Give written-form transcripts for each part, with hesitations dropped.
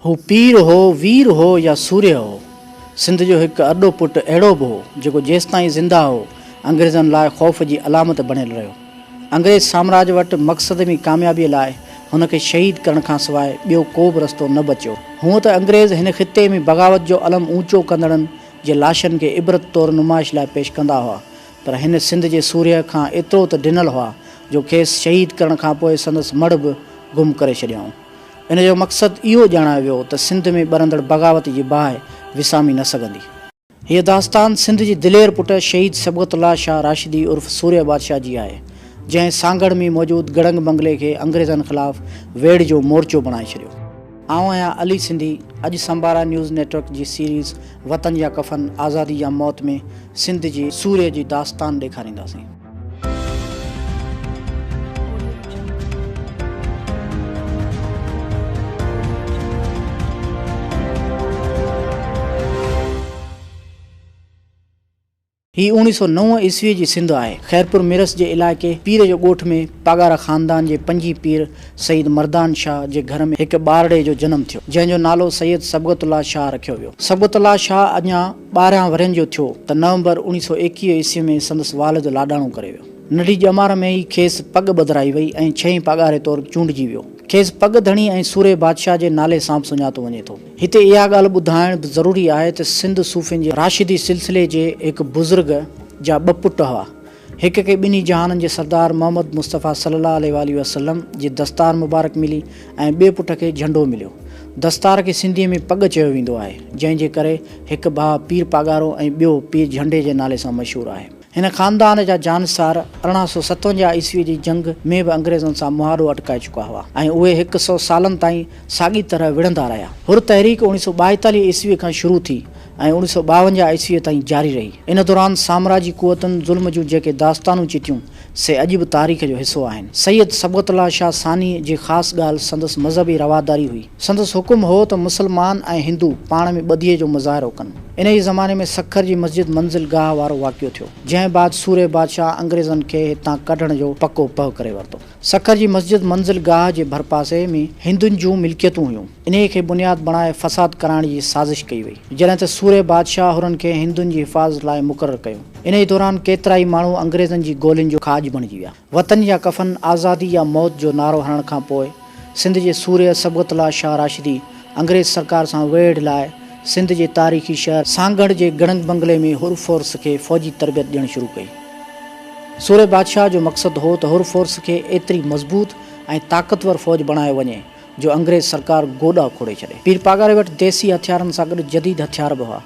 هو پير هو، وير هو يا سورهيه هو. سنڌ جو هڪ ارڏو پٽ اهڙو به هو، جيڪو جيستائين زنده هو، انگريزن لاء خوف جي علامت بڻيل رهيو. انگريز سامراج وٽ مقصد ۾ ڪاميابيء لاء هن کي شهيد ڪرڻ کانسواء ٻيو ڪو به رستو نه بچيو. هونء ته انگريز هن خطي ۾ بغاوت جو علم اوچو ڪندڙن جي لاشن کي عبرت طور نمائش لاء پيش ڪندا هئا، پر هن سنڌ جي سورهيه کان ايترو ته ڊنل هئا، جو کيس شهيد ڪرڻ کانپوء سندس مڙهه به گم ڪري ڇڏيائون. ان جو مقصد اهو ڄاڻايو ويو ته سنڌ ۾ ٻرندڙ بغاوت جي باهه وسامي نه سگهندي. هيء داستان سنڌ جي دلير پٽ شهيد صبغت الله شاهه راشدي عرف سورهيه بادشاهه جي آهي، جنهن سانگهڙ ۾ موجود گڙنگ بنگلي کي انگريزن خلاف ويڙهه جو مورچو بڻائي ڇڏيو. آئون آهيان علي سنڌي، اڄ سمبارا نيوز نيٽورڪ جي سيريز وطن يا ڪفن، آزادي يا موت ۾ سنڌ جي سورهيه جي داستان ڏيکارينداسين. هي 1909 عيسويء جي سنڌ آهي. خيرپور ميرس جي علائقي پير جو ڳوٺ ۾ پاڳارا خاندان جي پنجين پير سيد مردان شاهه جي گهر ۾ هڪ ٻارڙي جو جنم ٿيو، جنهن جو نالو سيد صبغت الله شاهه رکيو ويو. صبغت الله شاهه اڃا 12 ورهين جو ٿيو ته نومبر 1921 عيسوي ۾ سندس والد لاڏاڻو ڪري ويو. ننڍي ڄمار ۾ ئي کيس پڳ ٻڌرائي وئي ۽ ڇهين پاڳاري طور چونڊجي ويو. کيس پڳ ڌڻي ۽ سورهيه بادشاهه جي نالي سان به سڃاتو وڃي ٿو. هتي اها ڳالهه ٻڌائڻ به ضروري آهي ته سنڌ صوفين جي راشدي سلسلي جي هڪ بزرگ جا ٻه پٽ هئا. هڪ کي ٻنهي جهانن جي سردار محمد مصطفيٰ صلي الله عليه واٰله وسلم جي دستار مبارڪ ملي ۽ ٻئي پٽ کي جهنڊو مليو. دستار کي سنڌيء ۾ پڳ چيو ويندو آهي، جنهن جي ڪري هڪ ڀاء پير پاڳارو ۽ ٻيو پير جهنڊي جي نالي سان مشهور آهي. هن خاندان جا جانثار 1857 عيسويء جي جنگ ۾ به انگريزن سان مهاڏو اٽڪائي چڪا هئا ۽ اهي هڪ سئو سالن تائين ساڳي طرح وڙهندا رهيا. حر تحريڪ 1942 عيسويء کان شروع ٿي ۽ 1952 عيسويء تائين جاري رهي. ان دوران سامراجي قوتن ظلم جون جيڪي داستانون چٽيون، سي اڄ به تاريخ جو حصو آهن. سيد صبغت الله شاهه ثانيء جي خاص ڳالهه سندس مذهبي رواداري هئي. سندس حڪم هو ته مسلمان ۽ هندو پاڻ ۾ ٻڌيء جو مظاهرو ڪن. انهيء زماني ۾ سکر جي مسجد منزل گاهه وارو واقعو ٿيو، جنهن بعد سورهيه بادشاهه انگريزن کي هتان ڪڍڻ جو پڪو پهه ڪري ورتو. سکر جي مسجد منزل گاهه جي ڀرپاسي ۾ هندن جون ملڪيتون هيون. انهيء کي بنياد بڻائي فساد ڪرائڻ جي سازش ڪئي وئي. جڏهن ته سورهيه بادشاهه حرن کي هندن جي حفاظت لاء مقرر ڪيو. انهيء دوران ڪيترائي ماڻهو انگريزن جي گولين جو کاڄ بڻجي ويا. وطن يا ڪفن، آزادي يا موت جو نعرو هڻڻ کان پوء سنڌ جي سورهيه صبغت الله شاهه راشدي انگريز سرڪار سان ويڙهه لاء سنڌ جي تاريخي شهر سانگهڙ جي گڙنگ بنگلي ۾ حر فورس کي فوجي تربيت ڏيڻ شروع ڪئي. سورهيه بادشاهه جو مقصد هو ته حر فورس کي ايتري مضبوط ۽ طاقتور فوج بڻايو وڃي جو انگريز سرڪار گوڏا کوڙي ڇڏي. پير پاڳاري وٽ ديسي هٿيارن سان گڏ جديد هٿيار به هئا.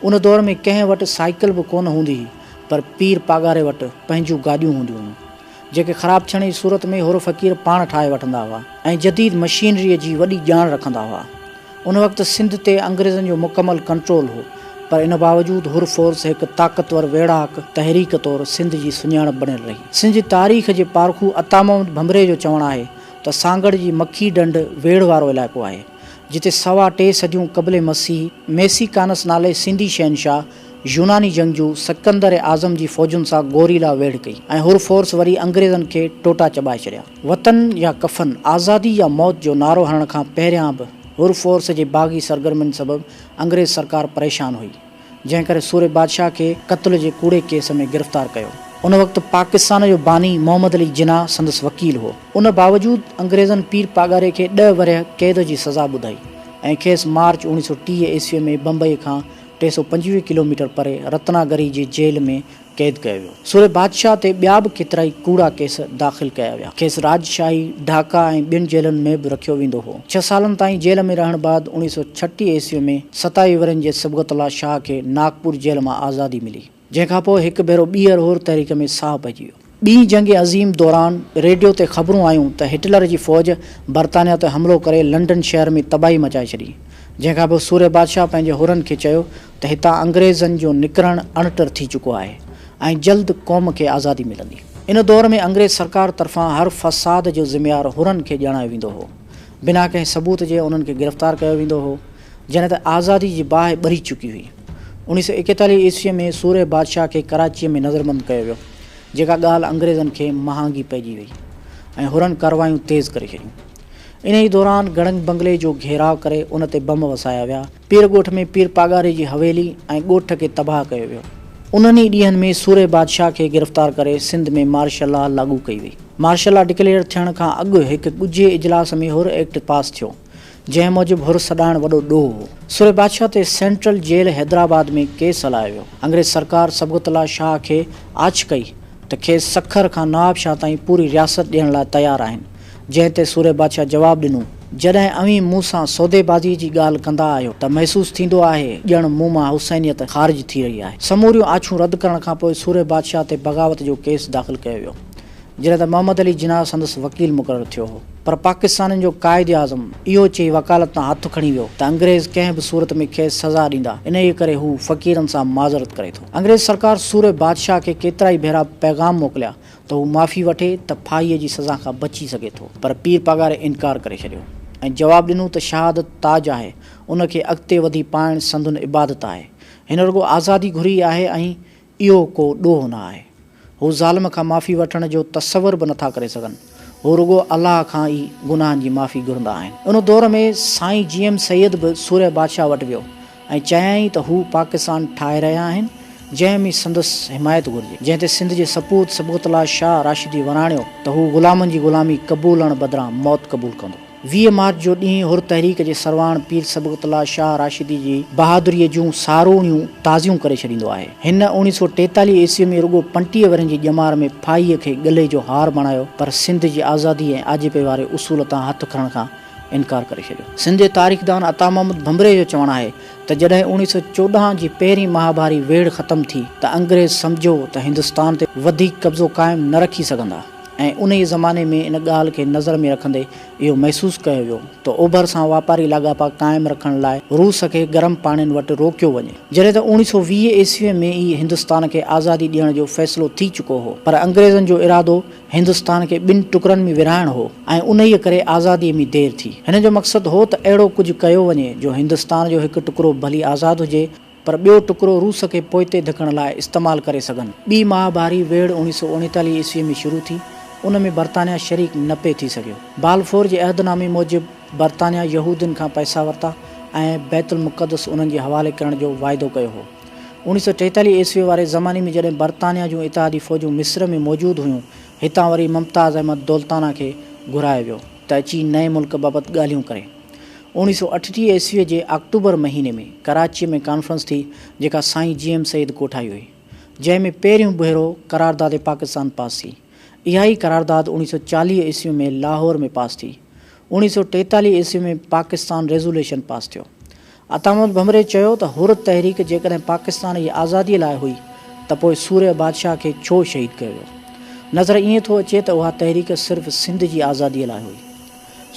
ان دور ۾ ڪنهن وٽ سائيڪل به ڪونه هوندي هئي پر پير پاڳاري وٽ پنهنجون گاڏيون هونديون هيون جيڪي خراب ٿيڻ جي صورت ۾ حر فقير پاڻ ٺاهي وٺندا هئا ۽ جديد مشينريء جي وڏي ڄاڻ رکندا هئا. ان وقت سنڌ تي انگريزن جو مڪمل ڪنٽرول هو پر ان باوجود حر فورس هڪ طاقتور ويڙهاڪ تحريڪ طور سنڌ جي سڃاڻپ بڻيل رهي. سنڌ جي تاريخ جي پارکو عطا محمد ڀنڀري جو چوڻ آهي ته سانگهڙ جي مکي ڍنڍ ويڙهه وارو علائقو آهي جتي سوا ٽي صديون قبل مسيح ميسيڪانس نالي سنڌي شهنشاهه يوناني جنگجو سڪندر اعظم جي فوجن سان گوريلا ويڙهه ڪئي ۽ حر فورس وري انگريزن کي ٽوٽا چٻائي ڇڏيا. وطن يا ڪفن، آزادي يا موت جو نعرو هڻڻ کان پهريان به حر فورس جي باغي سرگرمين سبب انگريز سرڪار پريشان هئي، جنهن ڪري سورهيه بادشاهه کي قتل جي ڪوڙي ڪيس ۾ گرفتار ڪيو. ان وقت پاڪستان جو باني محمد علي جناح سندس وڪيل هو. ان باوجود انگريزن پير پاڳاري کي ڏهه ورهيه قيد جي سزا ٻڌائي ۽ کيس مارچ 1930 عيسويء ۾ بمبئي کان 325 ڪلوميٽر پري رتناگري جي جيل ۾ قيد ڪيو ويو. سورهيه بادشاهه تي ٻيا به ڪيترائي ڪوڙا ڪيس داخل ڪيا ويا. کيس راجشاهي، ڍاڪا ۽ ٻين جيلن ۾ به رکيو ويندو هو. ڇهه سالن تائين جيل ۾ رهڻ بعد 1936 عيسوي ۾ 27 ورهين جي صبغت الله شاهه کي ناگپور جيل مان آزادي ملي. جنهن کان پوء هڪ ڀيرو ٻيهر حر تحريڪ ۾ ساهه پئجي ويو. ٻي جنگ عظيم دوران ريڊيو تي خبرون آيون ته هٽلر جي فوج برطانيا تي حملو ڪري لنڊن شهر ۾ تباهي مچائي ڇڏي، جنهن کان پوء سورهيه بادشاهه پنهنجي حرن کي چيو ته هتان انگريزن جو نڪرڻ اڻٽر ٿي چڪو آهي ۽ جلد قوم کي آزادي ملندي. ان دور ۾ انگريز سرڪار طرفان هر فساد جو ذميوار حرن کي ڄاڻايو ويندو هو. بنا ڪنهن ثبوت جي انهن کي گرفتار ڪيو ويندو هو، جڏهن ته آزادي جي باهه ٻري چڪي هئي. 1941 عيسويء ۾ سورهيه بادشاهه کي ڪراچيء ۾ نظربند ڪيو ويو، جيڪا ڳالهه انگريزن کي مهانگي پئجي وئي ۽ حرن ڪارروايون تيز ڪري ڇڏيون. انهيء دوران گڙنگ بنگلي جو گهيراء ڪري ان تي بم وسايا ويا. پير ڳوٺ ۾ پير پاڳاري جي حويلي ۽ ڳوٺ کي تباهه ڪيو ويو. انهن ئي ڏينهن ۾ سورهيه بادشاهه کي گرفتار ڪري سنڌ ۾ مارشل لا لاڳو ڪئي وئي. مارشل لا ڊڪليئر ٿيڻ کان اڳ هڪ ڳجهي اجلاس ۾ حر ايڪٽ پاس ٿيو، جنهن موجب حر سڏائڻ وڏو ڏوهه هو. سورهيه بادشاهه تي سينٽرل جيل حيدرآباد ۾ ڪيس هلايو ويو. انگريز سرڪار صبغت الله شاهه کي آڇ ڪئي ته کيس سکر کان نواب شاهه تائين پوري رياست ڏيڻ لاء تيار آهن، جنهن تي سورهيه بادشاهه جواب ڏنو، جڏهن اوهين مون سان سوديبازيء جي ڳالهه ڪندا آهيو ته محسوس ٿيندو آهي ڄڻ مون مان حسينيت خارج ٿي رهي آهي. سموريون آڇون رد ڪرڻ کان پوء سورهيه بادشاهه تي بغاوت جو ڪيس داخل ڪيو ويو، جڏهن ته محمد علي جناح سندس وڪيل مقرر ٿيو هو. پر پاڪستانين جو قائد اعظم اهو چئي وڪالت تان هٿ کڻي ويو ته انگريز ڪنهن به صورت ۾ کيس سزا ڏيندا، انهيء ڪري هو فقيرن سان معذرت ڪري ٿو. انگريز سرڪار سورهيه بادشاهه کي ڪيترائي ڀيرا پيغام موڪليا ته هو معافي وٺي ته ڦاهيء جي سزا کان بچي سگهي ٿو، پر پير پاڳاري انڪار ڪري ڇڏيو ۽ جواب ڏنو ته شهادت تاج آهي، ان کي اڳتي وڌي پائڻ سندن عبادت آهي. هن رڳو آزادي گهري آهي ۽ اهو ڪو ڏوهه نه آهي. هو ظالم کان معافي وٺڻ جو تصور به نٿا ڪري سگهن. هو رڳو الله کان ئي گناهن جي معافي گهرندا آهن. ان دور ۾ سائين جي ايم سيد به سورهيه بادشاهه وٽ ويو ۽ چيائين ته هو پاڪستان ٺاهي رهيا آهن، جنهن ۾ سندس حمايت گهرجي. جنهن تي سنڌ جي سپوت صبغت الله شاهه راشدي وراڻيو ته هو غلامن جي غلامي قبولڻ بدران موت قبول ڪندو. 20 مارچ جو ڏينهن حر تحريڪ جي سرواڻ پير صبغت الله شاهه راشدي جي بهادريء جون ساروڻيون تازيون ڪري ڇڏيندو آهي. هن اوڻيهه سو ٽيتاليهه عيسويء ۾ رڳو 35 ورهين جي ڄمار ۾ ڦاهيء کي ڳلي جو هار بڻايو پر سنڌ جي آزادي ۽ آجپي واري اصول تان هٿ کڻڻ کان انڪار ڪري ڇڏيو. سنڌ جي تاريخدان عطا محمد ڀنڀري جو چوڻ آهي ته جڏهن 1914 جي پهرين مهاڀاري ويڙهه ختم ٿي ته انگريز سمجهيو ته هندستان تي وڌيڪ قبضو قائم نه رکي سگهندا ۽ انهيء زماني ۾ ان ڳالهه کي نظر ۾ رکندي اهو محسوس ڪيو ويو ته اوڀر سان واپاري لاڳاپا قائم رکڻ لاء روس کي گرم پاڻين وٽ روڪيو وڃي. جڏهن ته 1920 عيسويء ۾ ئي هندستان کي آزادي ڏيڻ جو فيصلو ٿي چڪو هو پر انگريزن جو ارادو هندستان کي ٻن ٽڪرن ۾ ورهائڻ هو ۽ انهيء ڪري آزاديء ۾ دير ٿي. هن جو مقصد هو ته اهڙو ڪجهه ڪيو وڃي جو هندستان جو هڪ ٽڪرو ڀلي آزاد هجي پر ٻيو ٽڪرو روس کي پوئتي ڌڪڻ لاء استعمال ڪري سگهن. ٻي مهاڀاري ويڙهه 1939 عيسويء ۾ شروع ٿي. ان ۾ برطانيا شريڪ نه پئي ٿي سگهيو. بالفور جي عهدنامي موجب برطانيا يهودين کان پئسا ورتا ۽ بيت المقدس انهن جي حوالي ڪرڻ جو واعدو ڪيو هو. 1943 عيسويء واري زماني ۾ جڏهن برطانيا جون اتحادي فوجون مصر ۾ موجود هيون، هتان وري ممتاز احمد دولتانا کي گهرايو ويو ته اچي نئين ملڪ بابت ڳالهيون ڪري. 1938 عيسويء جي آڪٽوبر مهيني ۾ ڪراچيء ۾ ڪانفرنس ٿي، جيڪا سائين جي ايم سيد ڪوٺائي هئي، جنهن ۾ پهريون ڀيرو قرارداد پاڪستان پاس ٿي. اها ئي قرارداد 1940 عيسويء ۾ لاهور ۾ پاس ٿي. 1943 عيسويء ۾ پاڪستان ريزوليشن پاس ٿيو. عطا محمد ڀنڀري چيو ته حر تحريڪ جيڪڏهن پاڪستان جي آزاديء لاء هئي ته پوء سورهيه بادشاهه کي ڇو شهيد ڪيو ويو؟ نظر ائين ٿو اچي ته اها تحريڪ صرف سنڌ جي آزاديء لاء هئي.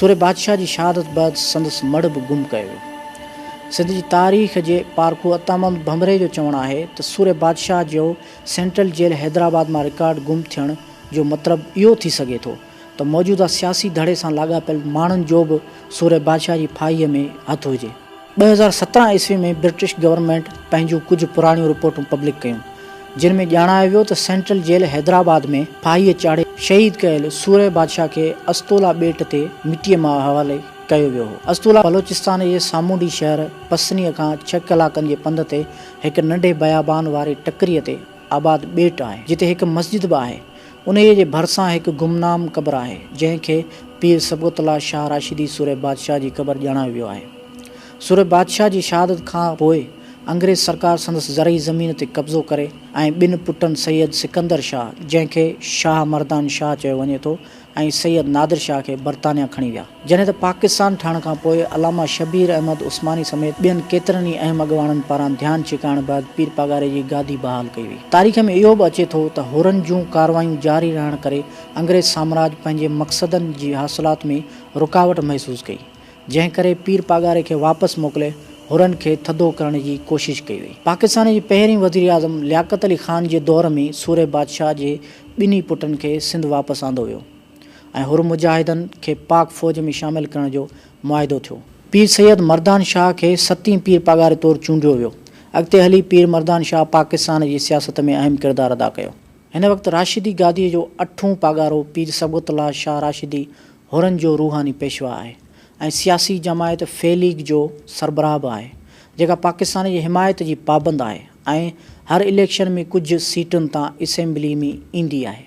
سورهيه بادشاهه جي شهادت بعد سندس مڙهه به گم ڪيو ويو. سنڌ جي تاريخ جي پارکو عطا محمد ڀنڀري جو چوڻ آهي ته سورهيه بادشاهه جو سينٽرل جيل حيدرآباد مان رڪارڊ گم ٿيڻ جو مطلب اهو ٿي سگهي ٿو ته موجوده سياسي ڌڙي سان لاڳاپيل ماڻهن جو به سورهيه بادشاهه جي ڦاهيء ۾ هٿ هجي. 2017 عيسوي ۾ برٽش گورنمينٽ پنهنجون ڪجهه پراڻيون رپورٽون پبلڪ ڪيون، جن ۾ ڄاڻايو ويو ته سينٽرل جيل حيدرآباد ۾ ڦاهيء چاڙهي شهيد ڪيل سورهيه بادشاهه کي استولا ٻيٽ تي مٽيء ماء حوالي ڪيو ويو هو. استولا بلوچستان جي سامونڊي شهر پسنيء کان ڇهه ڪلاڪن جي پنڌ تي هڪ ننڍي بيابان واري ٽڪريء تي آباد ٻيٽ آهي، جتي هڪ مسجد به آهي. انهيء جي ڀرسان هڪ گمنام قبر آهي، جنهن کي پير صبغت الله شاهه راشدي سورهيه بادشاهه جي قبر ڄاڻايو ويو آهي. سورهيه بادشاهه جي شهادت کان پوء انگريز سرڪار سندس زرعي زمين تي قبضو ڪري ۽ ٻن پٽن سيد سڪندر شاهه، جنهن کي شاهه مردان شاهه چيو وڃي ٿو، ۽ سيد نادر شاهه کي برطانيا کڻي ويا. جڏهن ته پاڪستان ٺهڻ کان پوء علامه شبير احمد عثماني سميت ٻين ڪيترن ئي اهم اڳواڻن پاران ڌيان ڇڪائڻ بعد پير پاڳاري جي گادي بحال ڪئي وئي. تاريخ ۾ اهو به اچي ٿو ته حرن جون ڪارروايون جاري رهڻ ڪري انگريز سامراج پنهنجي مقصدن جي حاصلات ۾ رڪاوٽ محسوس ڪئي. جنهن ڪري پير پاڳاري کي واپس موڪلي حرن کي ٿڌو ڪرڻ جي ڪوشش ڪئي وئي. پاڪستان جي پهرين وزيراعظم لياقت علي خان جي دور ۾ سورهيه بادشاهه جي ٻنهي پٽن کي سنڌ واپس آندو ويو ۽ حر مجاهدن کي پاڪ فوج ۾ شامل ڪرڻ جو معاهدو ٿيو. پير سيد مردان شاهه کي ستين پير پاڳاري طور چونڊيو ويو. اڳتي هلي پير مردان شاهه پاڪستان جي سياست ۾ اهم ڪردار ادا ڪيو. هن وقت راشدي گاديء جو اٺون پاڳارو پير صبغت الله شاهه راشدي حرن جو روحاني پيشوا آهي ۽ سياسي جماعت في ليگ جو سربراهه به آهي، جيڪا پاڪستان جي حمايت جي پابند آهي ۽ هر اليڪشن ۾ ڪجهه سيٽن تان اسيمبلي ۾ ايندي آهي.